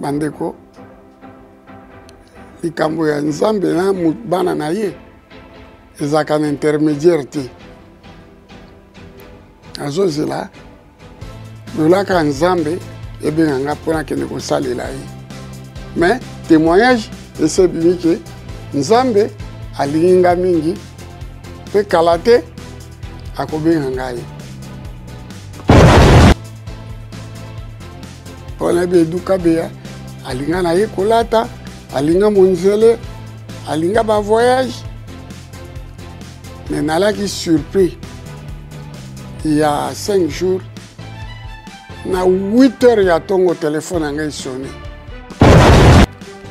Bandeko, likambo ya Nzambe na bana na ye ezalaka na intermédiaire te. Azozela lolaka Nzambe ebenga nga mpo nakende kosalela ye. Mais témoignage esi ebimi ke Nzambe alingi nga mingi mpe kala te akobenga ngai. Mpo nayebi Edu Kabeya alinga na ye kolata, alinga monzele, alinga ba voyage. Mais nalaki surpris il y a 5 jours na 8 heures ya tongo telefone na ngai esone.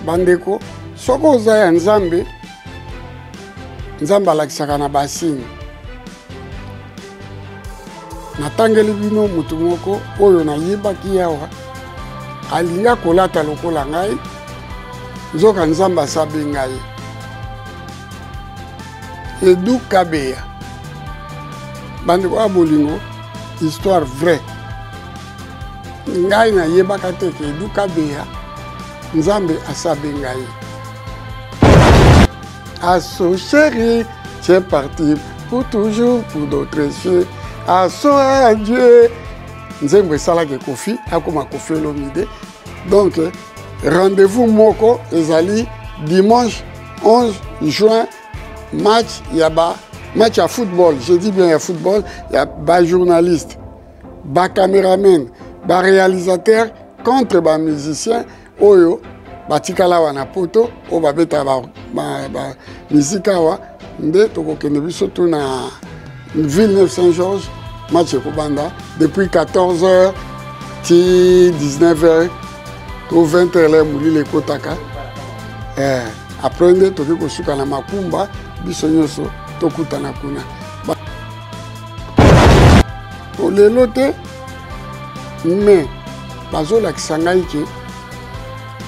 Bandeko, soki oza ya Nzambe, Nzambe alakisaka na basini. Natangeli bino motu moko oyo nayebaki awa alinga kolata lokola ngai, nzoka Nzambe asabenga ye. Edu Kabeya. Bandeko ya bolingo, histoire vraie. Ngai nayebaka te ke Edu Kabeya Nzambe asabenga ye. Asso chéri, tu es parti pour toujours pour d'autres cieux. Asso adieu. Nzembo esalaki Koffi, akoma Koffi Olomide. Donc rendez-vous moko ezali dimanche 11 juin, match ya ba match ya football, je dis bien ya football, ya ba journaliste, ba cameraman, ba réalisateur contre ba musicien oyo batikala awa na poto, oyo babetaka ba musique awa. Nde tokokende biso tu na Villeneuve Saint-Georges, match ekobanda depuis quatorze heures ti dix-neuf heures to vingt heures lere molili ekotaka. Après nde tokoki kosuka na makumba, biso nyonso tokutana kuna. Lelo te, mais bazolakisa ngai ke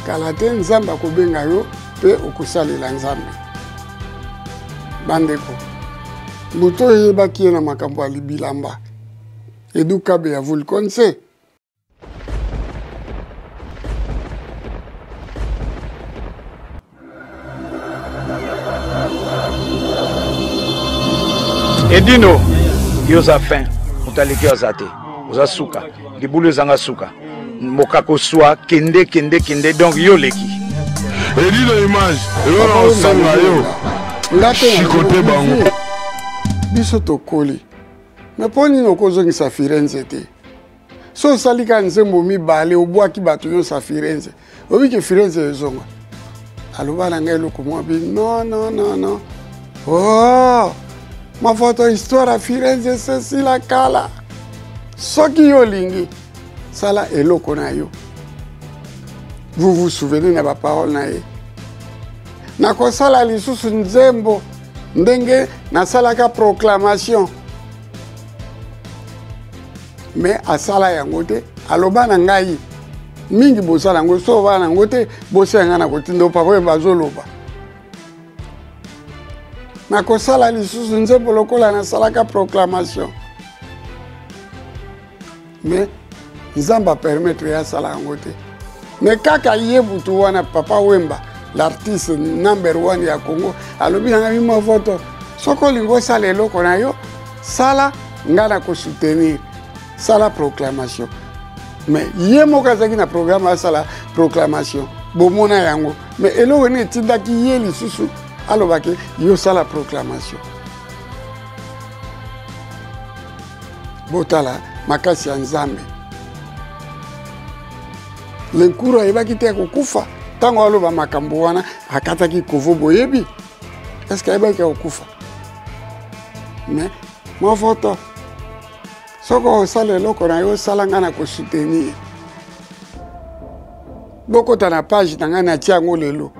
kala te Nzambe akobenga yo mpe okosalela Nzambe. Bandeko, moto oyo eyebaki ye na makambo ya bilamba, Edu Kabeya, vous le connaissez? Edino, yo oza fin, moto aleki yo aza te, oza suka, libulu ezanga suka, mokako swa, kende, kende, kende, donc yo oleki. Edino image, eloko na kosenga yo, chicote bango. Biso tokoli, mais mpo nini okozongisa Firenze te? So osali kaka nzembo mibale, obwaki bato nyonso ya Firenze, oyebi ke Firenze ezonga. Aloba na ngai eloko mwa bi, non, non, non, non. Oh, mafoto histoire ya Firenze esesila kala. Soki yo olingi, sala eloko na yo. Vous vous souvenez na ba parole na ye? Nakosala lisusu nzembo ndenge nasalaka proclamation. Mais asala yango te, aloba na ngai mingi bosala yango, so bana yango te, bosala ngai na kotinda papa oyo bazoloba. Nakosala lisusu nzembo lokola nasalaka proclamation. Mais Nzambe a permettre ye asala yango te. Mais kaka ye butu wana Papa Wemba, l'artiste number 1 ya Congo, alobi na ngai movoto, soki olingi osala eloko na yo, sala, ngai na kosoutenir, sala proclamation. Mais ye moko azalaki na programme asala proclamation, bomona yango. Mais eloko nini etindaki ye lisusu alobaki yo sala proclamation? Botala makasi ya Nzambe. Lenkuru ayebaki te akokufa. Ntango aloba makambo wana, akataki kovo, boyebi. Est-ce que ayebaki akokufa? Mais movoto, soki osala eloko na yo, osala ngai na kosoutenir. Bokota na page na ngai, natia yango lelo.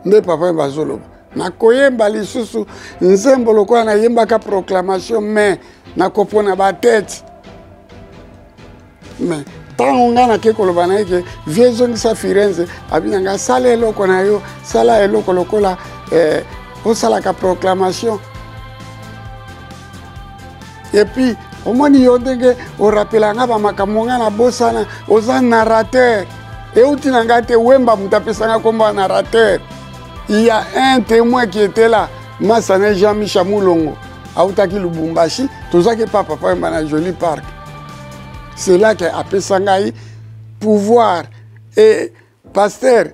Nde papa bazoloba. Nakoyemba lisusu nzembo lokola nayembaka proclamation, mais nakopona ba tête. Mais ntango ngai nake koloba na ye ke vie ezongisa Firenze, abi na ngai sala eloko na yo, sala eloko lokola osalaka proclamation. Et puis omoni yo ndenge orapela nga ba makambo nga na bosana, oza narrateur. Euti na ngai te, Wemba moto apesanga nkombo ya narrateur. Il y a un témoin qui était là, Masane Jean-Micha Mulongo, autaki Lubumbashi, tozaki pa Papa Wemba na Joli Park. C'est là que apesa ngai pouvoir. Et pasteur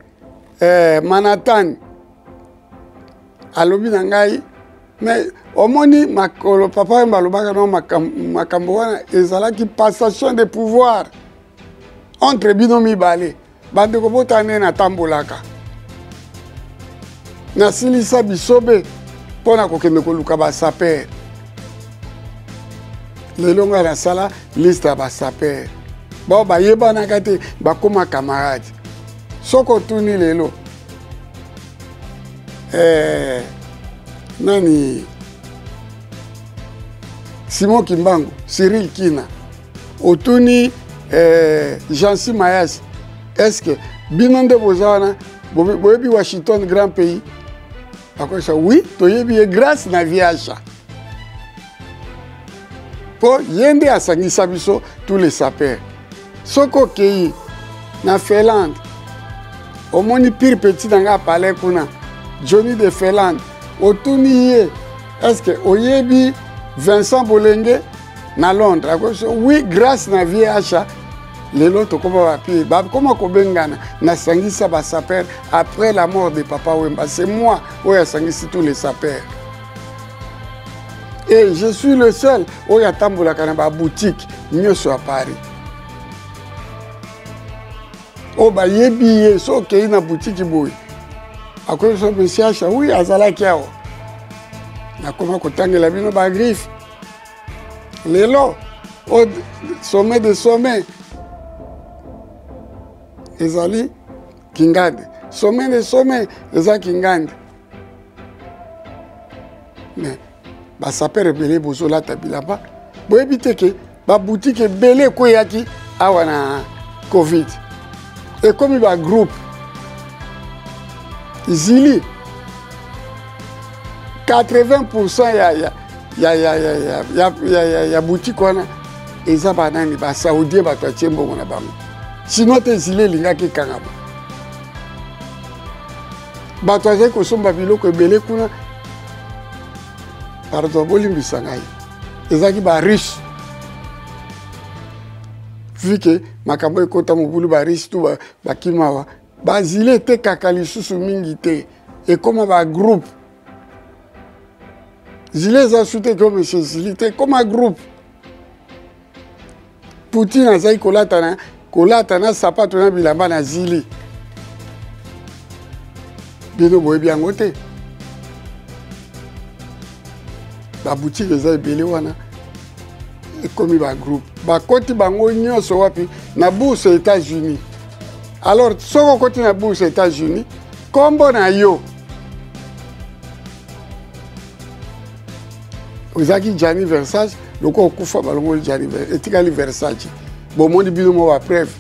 Manhattan alobi na ngai, mais omoni makolo Papa Wemba alobaka no makambo wana ezalaki passation de pouvoir entre bino mibale. Bandeko botala ndenge natambolaka, nasilisa bisobe mpo na kokende koluka basaper. Lelo ngai nasala liste ya basaper bao bayebanaka te, bakoma camarade. Soki otuni lelo nani Simon Kimbangu, Cyril Kina, otuni Jancy Mayas, est-ce que bino nde boza wana boyebi Washington grand pays? Bakoyesa oui, toyebi ye grâce na Viacha, po ye nde asangisa biso tous les sapeurs. Soki okei na Finlande, omoni pire petit na nga palais kuna, Johnny de Finlande, otuni ye est-ce que oyebi Vincent Bolenge na Londres? Akoyesa oui, grâce na Viacha. Lelo tokoma bapie, bakoma kobengana. Nasangisa basaper après la mort de Papa Wemba, c'est moi oyo asangisi tous les sapeurs. Et je suis le seul oyo atambolaka na baboutique nyonso ya Paris oyo bayebi ye. So okei na boutique boye, akoyi so monsieur Asha, oui, azalaki awa. Nakoma kotangela bino bagriffe. Lelo au sommet de sommet ezali Kingande, sommet de sommet eza Kingande. Mais basaper ebele bozolata bilamba, boyebi te ke baboutique ebele ekweyaki awa na Covid, ekomi bagroupe zili 80% ya boutique wana eza banani, basaudien, bato atie mbongo na bango. Sinon te, zili elingaki ekangama. Bato azali kosomba biloko ebele kuna, pardon, bolimbisa ngai, ezalaki barusse. Vu que makambo ekota mobulu, barusse tu bakimawa, bazili etekaka lisusu mingi te, ekoma bagroupe. Zili eza su te ko monsieur zili te, ekoma groupe. Poutine azali kolata na sapato na bilamba na zili. Bino boyebi yango te. Baboutique eza ebele wana, ekomi bagroupe, bakoti bango nyonso wapi? Na bourse États-Unis. Alors soki okoti na bourse États-Unis, kombo na yo ozalaki Gianni Versace, lokola okufa, balongoli Gianni, etikali Versace. Bomoni bino mo bapreuve.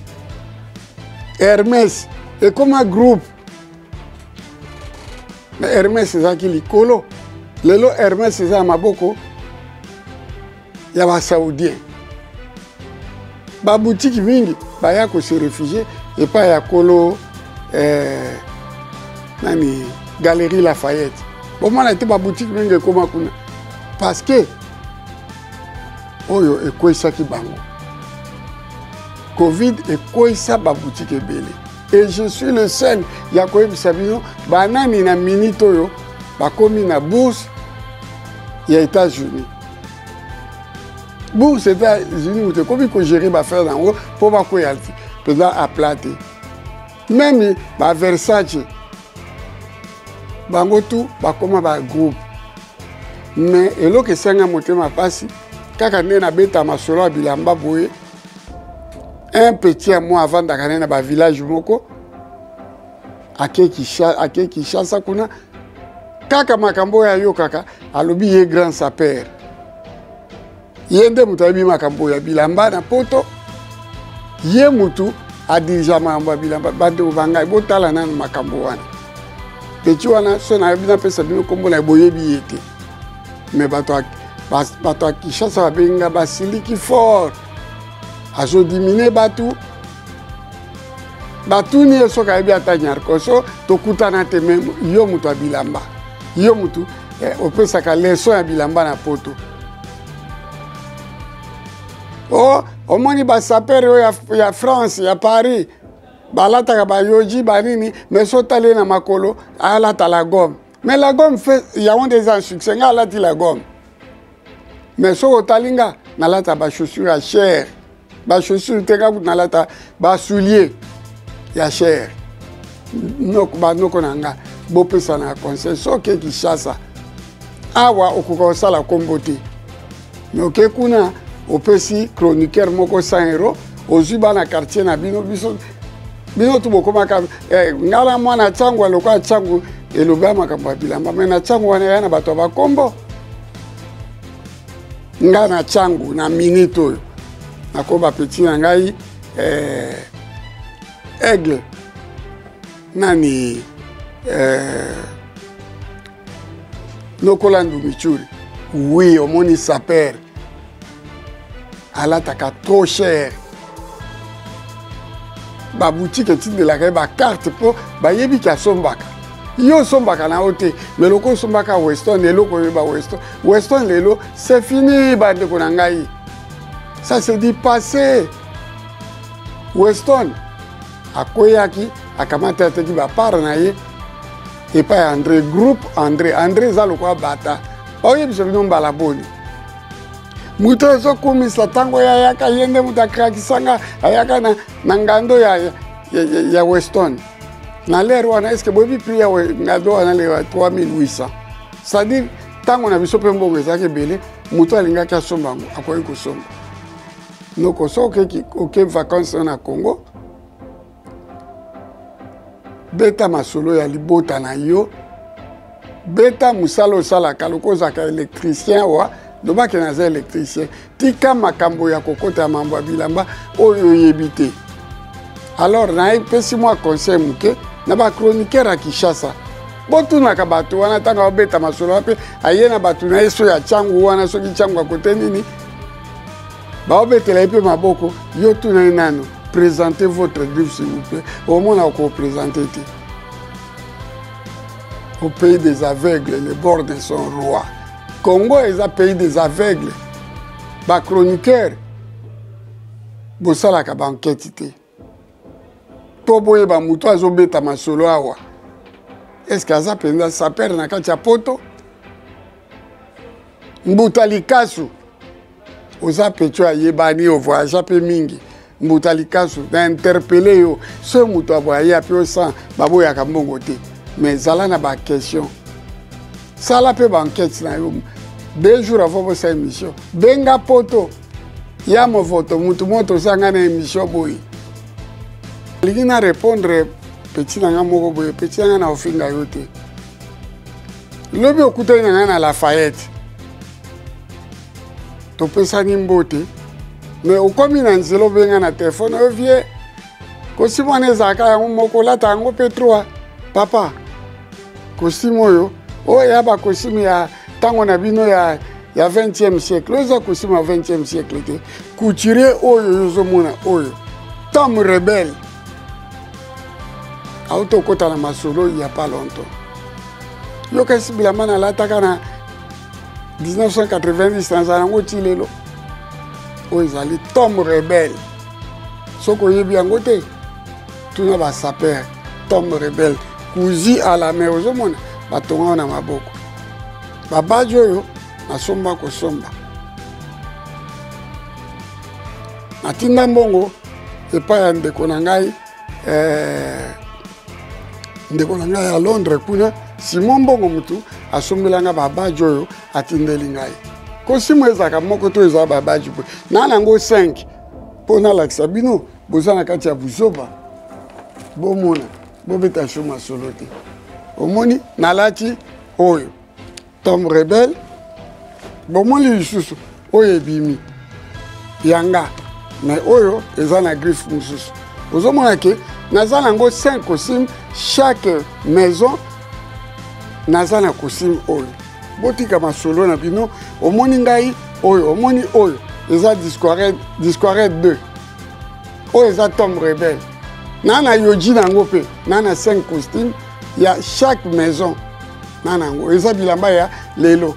Hermès ekoma groupe, mais Hermès ezalaki likolo. Lelo Hermès eza na maboko ya basaoudien. Babutiki mingi baya kose réfugier epai ya kolo nani, Galerie Lafayette. Bomona ete babutiki mingi ekóma kuna parce que oyo ekweyisaki bango Covid, ekweyisa babutiki ebele. Et je suis le seul ya koyebisa bino banani na minute oyo bakomi na bourse ya États-Unis. Bourse États-Unis, moto ekomi kogérer baaffaire nango mpo bakwea mpenza à plat te. Même baversace, bango tu bakóma bagroupe. Mais eloko esanga motema mpasi, kaka nde nabeta masolo ya bilamba boye, un petit ya moi avandaka nde na bavillage moko, ake Kinshasa kuna, kaka makambo oyo ayokaka, alobi ye grand saper, ye nde moto ayebi makambo ya bilamba na Poto, ye motu adirija makambo ya bilamba. Bandeko bangai, botala nanu makambo wana. Petit wana, so nayebi napesa bino nkombo na ye, boyebi ye te. Mais bato ya Kinshasa babenga, basiliki fort, azodimine bato. Batuni ye soki ayebi ata Nyarkoso, tokutana te, me yo moto ya bilamba, yo motu opesaka leson ya bilamba na poto. O omoni basapere oyo ya France, ya Paris, balataka bayoji banini, mais so otali ye na makolo alata la gomme. Mais la gomme fait yango nde eza succès. Nga alati la gomme, mais soki otali nga nalata bachaussure ya cher, bachaussure te, nga kutu nalata basoulier ya cher. Noko, banoko na nga, bopesana ya conseil. Soki Kinshasa awa okoka kosala kombo te, mais oke kuna opesi chroniqueur moko 100 euro, ozwi bana quartier na bino, biso bino tu bokomaka nga na mwana ntango lokola ntango elobi ya makambo ya bilamba, mais na ntango wana ya na bato ya bakombo. Nga na ntango na minute oyo nakoba petit na ngai Aigle nani, Nokola Ndumichuri. Oui, omoni saper alataka trop cher, babutike etindelaka ye bacarte mpo bayebiki asombaka. Yo osombaka na yo te, mais loko osombaka Weston, eloko oyeba Weston. Weston lelo c'est fini, bandeko na ngai, ça c'est du passé. Weston akweyaki, akamati, ateki bapart na ye epai ya André, groupe André. André eza lokola bata baoyebisa bino mbala boni. Moto ezokumisa ntango oyo ayaka, ye nde moto akrakisanga, ayaka na ngando ya Weston na lere wana. Est-ce boyebi prix ya ngando wana lelo? 3800. C'est-à-dire ntango na biso mpe mbongo ezalaki ebele, moto alingaki asomba yango akoki kosomba. Noko, soki oke vacance na Congo, beta masolo ya libota na yo, beta mosala osalaka. Lokola ozalaka électricien wa, lobaki naza électricien. Tika makambo ya kokota ya mambo ya bilamba oyo oyebi te. Alors nayepesi mwa conseil moke na bachroniqueur ya Kinshasa: botunaka bato wana ntango abeta masolo mpe aye na bato na ye so ya ntango wana, soki ntango akote nini, baobetela ye mpe maboko. Yo tuna ye nano: "Présentez votre griffe, s'il vous plaît." Omona okoprésente te. Au pays des aveugles, les borgnes sont rois. Congo eza pays des aveugles. Bachroniqueur bosalaka baenquête te mpo boyeba moto azobeta masolo awa, est-ce aza mpenza saper na kati ya poto? Mbuta Likasu, oza pecho ayebani, ovoyage mpe mingi. Mbuta Likasu, na interpeller yo. So moto aboye ape osan, baboyaka mbongo te, mais zala na baquestion, sala mpe baenquête na yo 2 jours avant bosala émission. Benga poto ya movoto, mutu moto osanga na émission boye. Alingi na répondre petit na nga moko boye. Petit na nga, na ofinga yo te. Lobi okutani na ngai na Lafayette, topesani mbote, mais okomi na nzela, obenga na telefone oyo: "Vieux, costume wana ezalaka yango moko, olata yango mpe 3 papa. Costume oyo, oyo ya bacostume ya ntango na bino ya 20e siècle, oyo eza costume ya 20e siècle te. Couturier oyo ozomona oyo, Tom Rebel, auti okota na masolo ya pas longtemps. Yokasi bilamba nalataka na 1990, nazala yango ti lelo. Oyo ezali Tom Rebel. Soki oyebi yango te, tuna basaper. Tom Rebel, cousu à la main. Ozomona batonga na maboko. Babaji oyo nasomba kosomba, natinda mbongo epai ya ndeko na ngai, ndeko na ngai ya Londres kuna, Simon Mbongo, mutu asombelanga babaji oyo, atindeli ngai. Costume ezalaka moko to ezala babaji boye na nango 5 mpo nalakisa bino. Boza na kati ya buzoba, bomona bobeta sho masolo te. Omoni nalati oyo Tom Rebel, bomoni lisusu oyo ebimi yanga, mais oyo eza na griffe mosusu. Ozomona ke naza nango 5 costume, chaque maison naza na costume oyo. Botika masolo na bino. Omoni ngai oyo, omoni oyo eza Disquaret 2, oyo eza Tom Rebel. Na na yoji na yango mpe na na 5 costume ya chaque maison na na yango eza bilamba ya lelo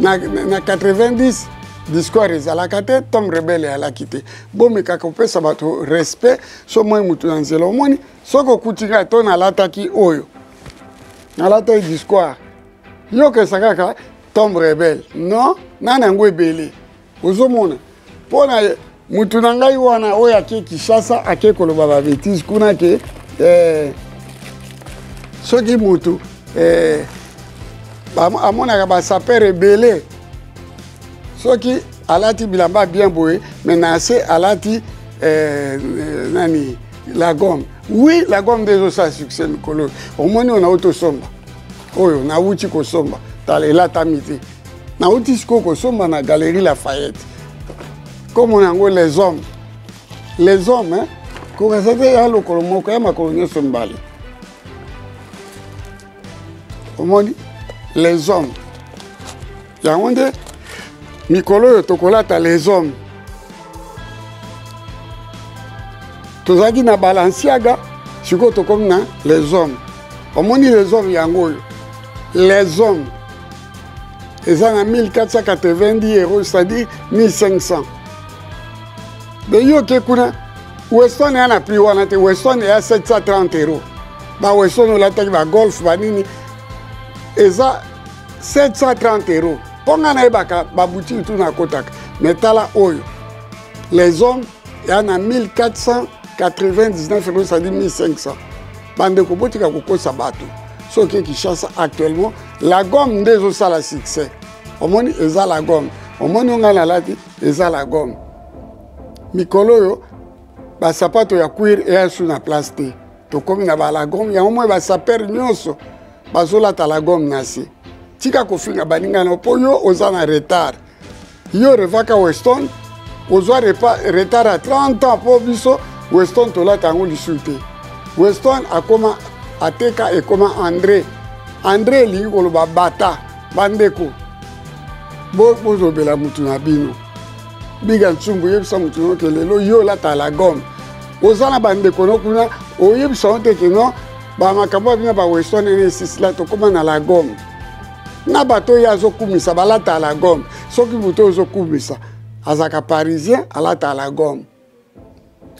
na, na, na 90 discours ezalaka te tom rebele alaki te bomeka kopesa bato respect so moi motu na nzela omoni soki okuti ngai to nalataki oyo nalataki discours yokesa kaka tom rebele non na na yango ebele ozomona mpo na mutu na ngai wana oyo ake kinshasa ake koloba babetise kuna ke eh, soki mutu eh, amonaka basapere ebele soki alati bilamba bien boye me na se alati eh, nani la gomme oui la gomme nde ezosala succès mikolo omoni oyo nauti osomba oyo nauti kosomba tala elatami te nauti sikoyo kosomba na galerie lafayette komona yango les hommes les hommes hein? kokasa te ya lokolo moko ya makolo nyonso mibale omoni les hommes yango nde mikolo oyo tokolata les hommes tozalaki na balenciaga sikoyo tokomi na les hommes omoni les hommes yango oyo les hommes eza na 1490 euros c'est-à-dire 1500 de yo oke kuna weston eya na prix wana te weston eya 730 euros ba weston olataki ba golf banini eza 730 euros mpo ngai nayebaka babutiki tu nakotaka me tala oyo les hommes ya na 1499 euros c'est-à-dire 1500 bandeko botika kokosa bato soki kinshasa actuellement la gomme nde ezosala succès omoni eza la gomme omoni oyo ngai nalati eza la gomme mikolo oyo basapato ya cuire eya su na place te tokomi na balagomme yango moi basapere nyonso bazolata la gomme na se tika kofinga baninga na mpo yo oza na retard yo revaka weston ozwa retard ya 30 ans mpo biso weston tolata yango lisusu te weston akoma ateka ekoma andre andre elingi koloba bata bandeko bozobela mutu na bino biga ntsumbu yebisa mutu no ke lelo yo olata la gomme oza na bandeko no kuna oyebisa yo te ke no bamakambo ya bino ba weston ene esisila tokóma na la gomme na bato oyo azokumisa balata la gomme soki moto oyo ozokumisa azalaka parisien alata la gomme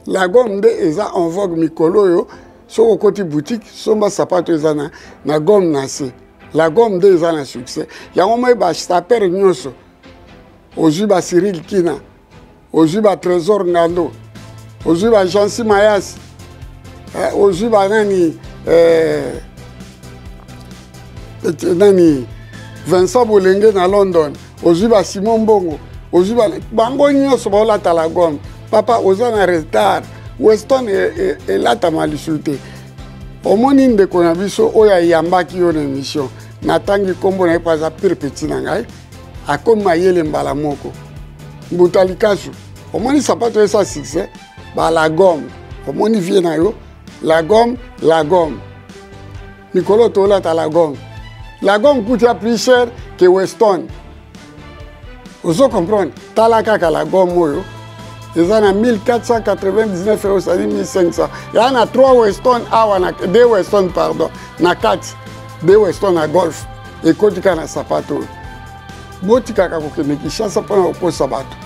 la gomme nde eza en vogue mikolo oyo soki okoti boutique somba sapato eza na, na gomme na se la gomme nde eza na succès yango moi basapere nyonso ozwi ba cyril kina ozwi ba trésor ngando ozwi ba jansi mayasi eh, ozwi ba nani eh, nani vincent bolenge na london ozwi ba simon mbongo ozwi ba bango nyonso baolata la gomme papa oza na retard weston elatama e, e lisusu te omoni ndeko na biso oyo ayambaki yo na émission natangi nkombo na ye mpo aza pire petit na ngai akomi mayele mbala moko mbuta likasu omoni sapato esa succès ba la gomme omoni vie na yo la gomme la gomme mikolo tolata la gomme la gomme kutu ya plus cher que weston ozo comprendre tala kaka la gomme oyo eza na 1499 euros c'est-à-dire 1500 ya na 3 weston awa na 2 weston pardon na kati 2 weston na golf ekoti kaka na sapato oyo botikaka kokende kinshasa mpona kokosa bato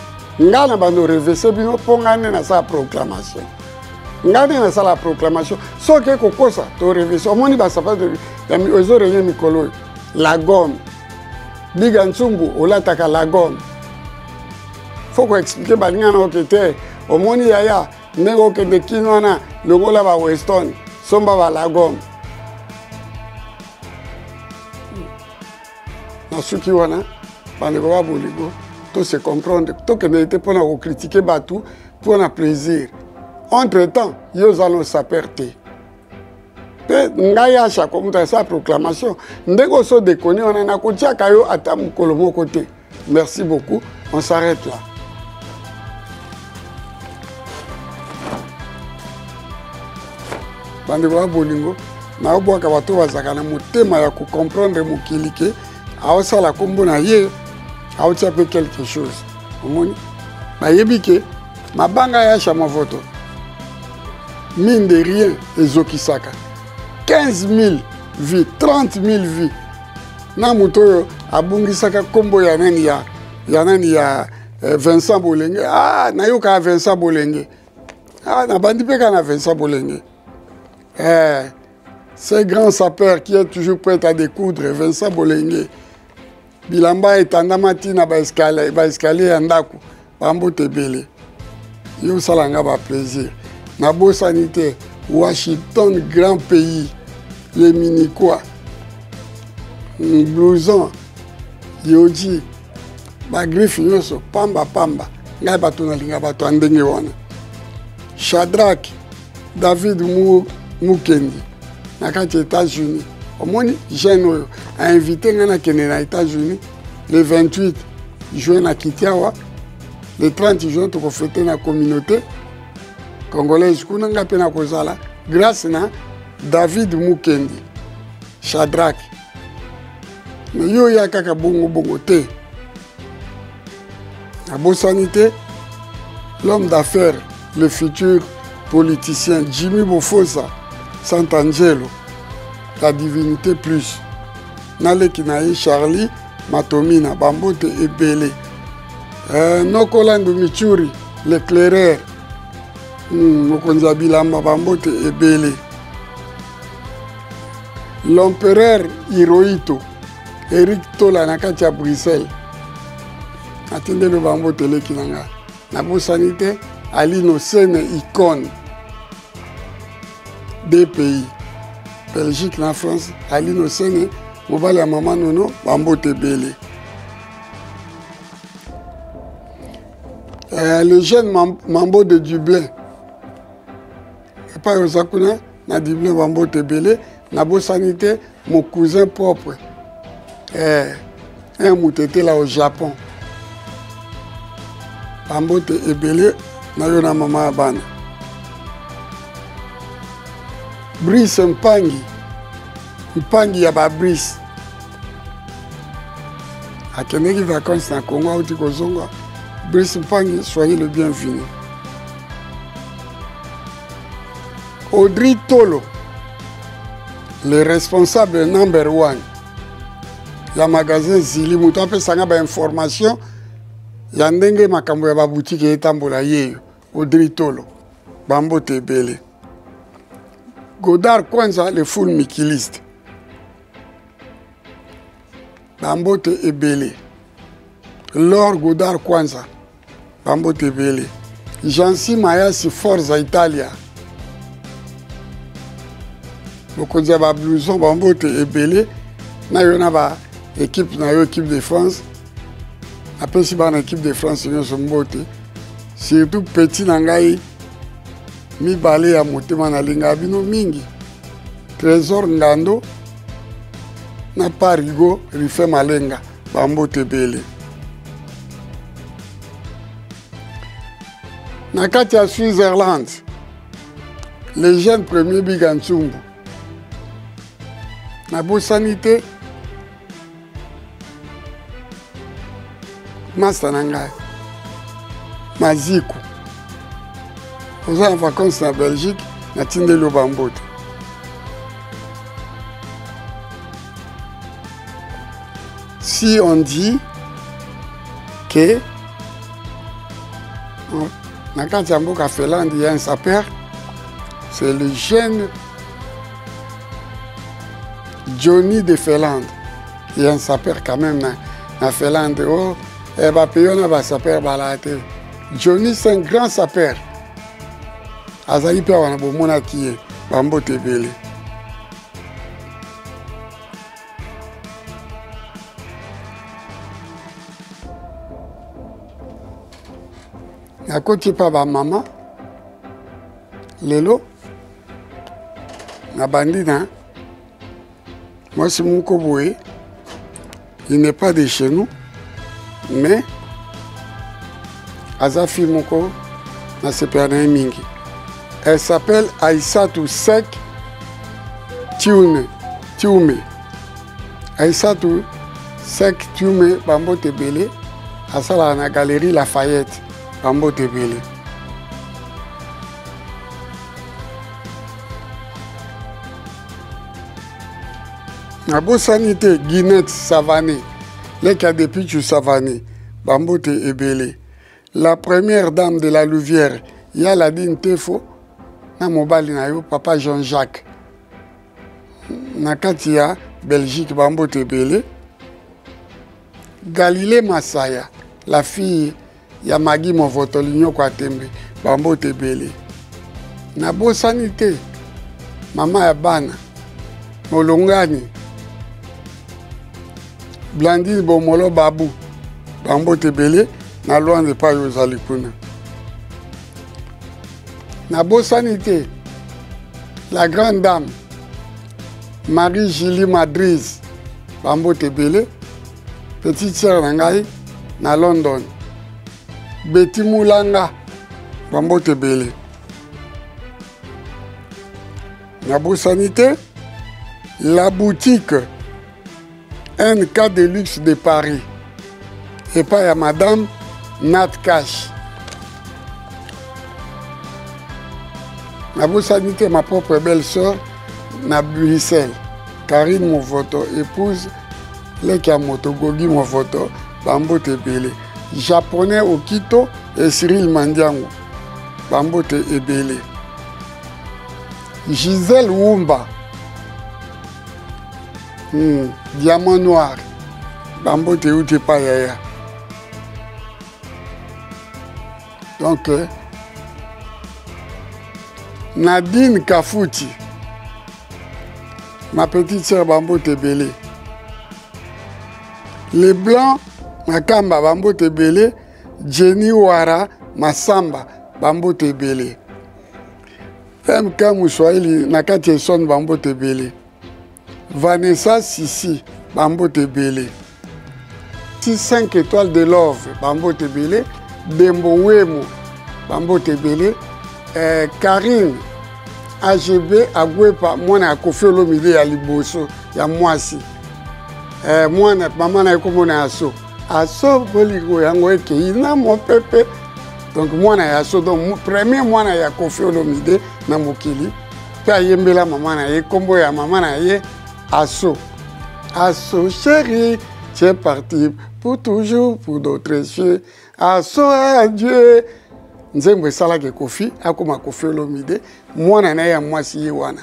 ngai na bando revese bino mpo ngai nde nasala proclamation ngai nde nasala proclamation soki ekokosa to revese omoni basapato ezo renye mikolo oyo la gomme biga ntsumbu olataka la gomme fo koexplike baninga na oke te omoni yaya ndenge okende kino wana longola ba weston somba ba la gomme nasuki wana bandeko ba bolingo to se comprendre tokendeke te mpona kokritike bato mpona plaisir entre temps yo oza no saper te mpe ngai ashako moto asala proclamation ndenge oso dekoni wana nakotiaka yo ata mokolo moko te merci beaucoup on s'arrête là bandeko ya bolingo naobwaka bato bazalaka na motema ya kocomprendre mokili ke aosala nkombo na ye aotia mpe quelque chose omoni bayebi ke mabanga ya shamavoto Mine de rien ezokisaka. 15 000 vues, 30 000 vues. Na moto oyo abungisaka nkombo ya nani ya ya nani ya eh, Vincent Bolenge. Ah, nayokaka Vincent Bolenge. Ah, nabandi mpe kaka na Vincent Bolenge. Eh, ce grand sapeur qui est toujours prêt à découdre, Vincent Bolenge. Bilamba etandama ti na ba escalier, ba escalier ya ndako, bambote ebele. Yo osala nga ba plaisir. Nabosani te Washington grand pays, les Miniquois, blouson, yoji, ba griffe nyonso pamba pamba. Ngai bato nalinga bato ya ndenge wana. Shadrach David Mukendi na kati ya États-Unis. Omoni jeune oyo a invité ngai nakende na États-Unis le 28 juin na kiti awa, le 30 juin tokofete na communauté congolaise kuna, ngai mpe nakozala grâce na David Mukendi Shadrach. Mais yo ya kaka bongo bongo te. Nabosani te l'homme d'affaires, le futur politicien Jimmy Bofosa Santangelo, la divinité plus, naleki na ye Charlie Matomina, bambote ebele. Nokolandu Michuri l'éclaireur, mokonzi ya bilamba, bambote ebele. L'empereur Hirohito Eric Tola na kati ya Bruxelles, atindeli bambote eleki na ngai. Nabosani te Alino Sene icône deux pays, Belgique na France. Alino Sene mobali ya mama Nono, bambote ebele. Le jeune Mambo de Dublin, epai oza kuna na Dublin, bambote ebele. Nabosani te mon cousin propre, un mutetela au Japon, bambote ebele na yo na mama ya bana. Brice Mpangi, Mpangi ya ba Brice, akendeki vacances na Congo, auti kozonga. Brice Mpangi, soyez le bienvenu. Audrey Tolo, le responsable number 1 ya magasin Zili, moto apesanga ba information ya ndenge makambo ya ba boutique etambola, yeyo Audrey Tolo, bambote ebele. Godard Kwanza, le full mikiliste, bambote ebele. Laure Godard Kwanza, bambote ebele. Jancy Mayasi Forza Italia, mokonzi ya ba blouson, bambote ebele na yo na ba équipe na yo, équipe de France. Napesi bana équipe de France nyonso mbote, surtout petit na ngai mibale ya motema, nalingaka bino mingi, Trésor Ngando na Parigo Rife Malenga, bambote ebele. Na kati ya Switzerland, le jeune premier Biga Ntsumbu, nabosani te masta na ngai Maziku, oza na vacances na Belgique, natindeli yo bambote. Si on dit que na kati ya mboka Finlande, il y a un sapeur, c'est le jeune Johnny de Finlande. Il y a un sapeur quand même na Finlande. Oh, eh, ba pays na ba sapeur bala te. Johnny, c'est un grand sapeur. Azali pe wana bomonaki ye, bambote ebele. Nakoti pa ba mama lelo, nabandi na mwasi moko boye, il n'est pas de chez nous, mais aza fille moko nasepela na ye mingi. Elle s'appelle Aïssatou Sek Tiume. Tiume. Aïssatou Sek Tiume, bambote ebele, asalaka na galerie Lafayette, bambote ebele. Nabosani te Guinette Savane, leki ya Depichu Savane, bambote ebele. La première dame de la Louvière, ya Ladine Tefo, na mobali na yo papa Jean-Jacques. Na kati ya Belgique, bambote ebele. Galilée Masaya, la fille ya Maggie Movoto Linyoko ya Tembe, bambote ebele. Nabosani te mama ya bana molongani Blandine Bomolo Babu, bambote ebele na Luanda epai ozali kuna. Nabosani te la grande dame Marie-Julie Madriz, bambote ebele, petite sœur na ngai na London, Betty Mulanga, bambote ebele. Nabosani te la boutique NK de luxe de Paris epai ya madame Nat Cash. Nabosani te ma propre belle sœur na Bruxelles, Karine Movoto, épouse leki ya moto Gogi Movoto, bambote ebele. Japonais Okito et Cyril Mandiango, bambote ebele. Gisèle Wumba, Diamant Noir, bambote euti epai yaya. Donc Nadine Kafuti, ma petite sœur, bambote ebele. Les Blancs Makamba, bambote ebele. Jenny Wara Masamba, bambote ebele. MK Muswahili na kati ya Essonne, bambote ebele. Vanessa Sisi, bambote ebele. 5 étoiles de love, bambote ebele. Dembo Wemo, bambote ebele. Karine AGB Agwepa, mwana ya Koffi Olomide ya liboso ya mwasi. Mwana mama na ye komona ya so aso bolingo yango ekei na mopepe. Donc mwana ya so, donc premier mwana ya Koffi Olomide na mokili, mpe ayembela mama na ye, kombo ya mama na ye Aso. Aso chéri, tu es parti pour toujours pour d'autres cieux. Aso adieu. Nzembo esalaki Koffi akoma Koffi Olomide, mwana na ye ya mwasi ye wana.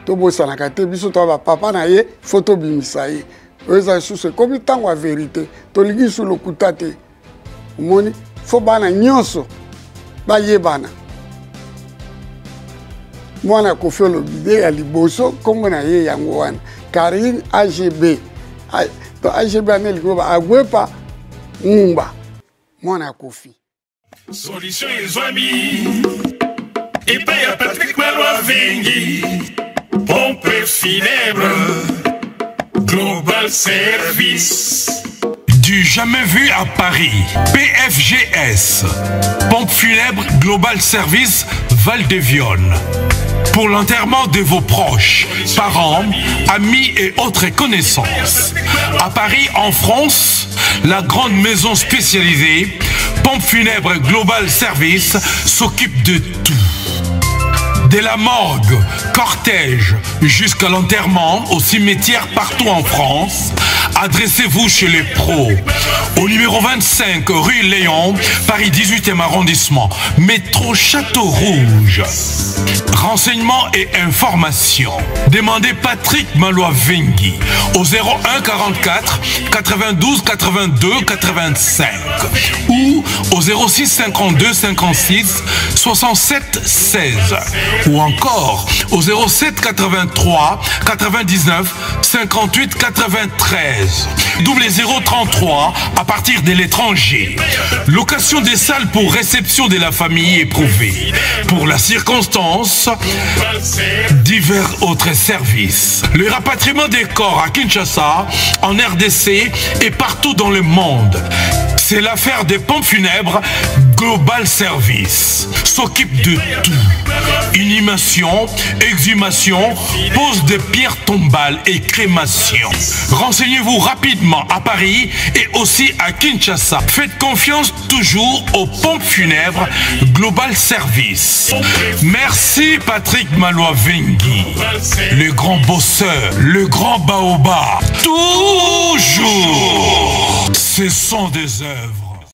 Tobosanaka te biso to bapapa na ye, fo tobimisa ye. Oyo eza lisusu ekomi ntango ya verité, tolingi lisusu lokuta te. Omoni, fo bana nyonso bayebana. Mwana Koffi Olomide ya liboso nkombo na ye yango wana Karine AGB. To AGB ane elingi ba Agwepa Ngumba, mwana ya Koffi. Solution ezwami epai ya Patrick Malwa Vengi, pompe funèbre Global Service. Du jamais vu à Paris, PFGS, pompe funèbre Global Service Val-de-Vionne. Pour l'enterrement de vos proches, parents, amis et autres connaissances. À Paris, en France, la grande maison spécialisée, Pompe funèbre Global Service, s'occupe de tout. De la morgue, cortège, jusqu'à l'enterrement au cimetière partout en France, adressez-vous chez les pros. Au numéro 25, rue Léon, Paris 18e arrondissement, métro Château Rouge. Renseignements et informations. Demandez Patrick Malois-Vengui au 01 44 92 82 85 ou au 06 52 56 67 16 ou encore au 07 83 99 58 93 00 33 à partir de l'étranger. Location des salles pour réception de la famille éprouvée. Pour la circonstance, divers autres services. Le rapatriement des corps à Kinshasa, en RDC et partout dans le monde. C'est l'affaire des pompes funèbres. Global Service s'occupe de tout. Inhumation, exhumation, pose de pierres tombales et crémation. Renseignez-vous rapidement à Paris et aussi à Kinshasa. Faites confiance toujours aux pompes funèbres Global Service. Merci Patrick Malois-Vengi, le grand bosseur, le grand baobab. Toujours, ce sont des œuvres.